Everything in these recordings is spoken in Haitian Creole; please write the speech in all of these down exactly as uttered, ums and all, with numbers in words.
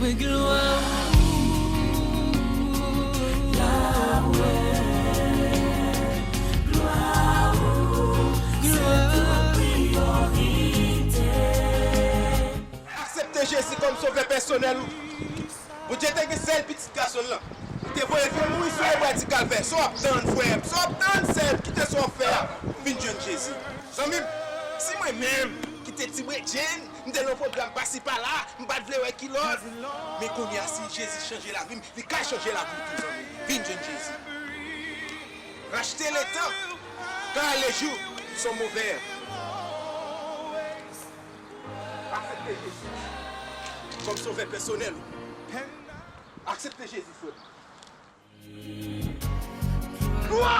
Wi, glwa ou, Yahweh, glwa ou, se tout priyorite. Aksepte Jezi kòm sovè pèsonèl ou. Bondye te gen sèl pitit gason l lan. Li te voye l vin mouri sou lebwa di Kalvè. Sa w ap tann, frè m? Sa w ap tann, sè m? Kite sa w ap fè a. Vin jwenn Jezi. Zanmi m, si mwen menm, ki te ti bredjenn, m te nan pwogram pasi pala, m pa t vle wè kilòt. Men kounye a, si Jezi chanje lavi m, li ka chanje lavi w tou, zanmi m. Vin jwenn Jezi. Racheter le temps, car les jours sont mauvais. Aksepte Jezi kòm sovè pèsonèl ou. Aksepte Jezi, frè m. Glwa!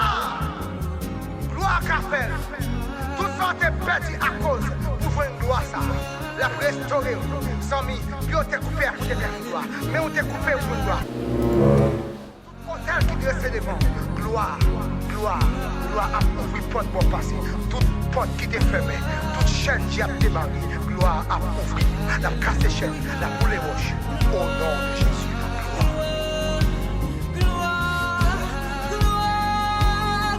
Glwa ka fè l. Tout sa w te pèdi akoz pou jwenn glwa sa a, l ap restore w. Zanmi, pi w te koupe a pou w te pèdi glwa, men w te koupe pou jwenn glwa. Tout otèl ki drese devan w, glwa, glwa, glwa ap ouvri pòt bò pase. Tout pòt ki te fèmen, tout chèn djab te bare, glwa ap ouvri, l ap kase chèn, l ap boule wòch. O non de Jezi, glwa. Glwa, glwa,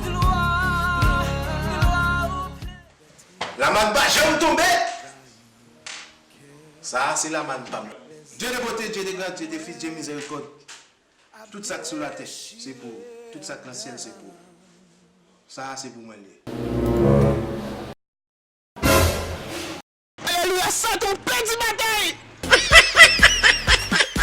glwa, glwa. Lamann pa janm tonbe. Sa a se lamann pa m. Dieu de bonté, Dieu de grâce, Dieu de fils, Dieu miséricorde. Tout sa k sou latè, se pou ou. Tout sa k nan syèl, se pou ou. Sa a se pou mwen l ye. Alelouya, Satan, w pèdi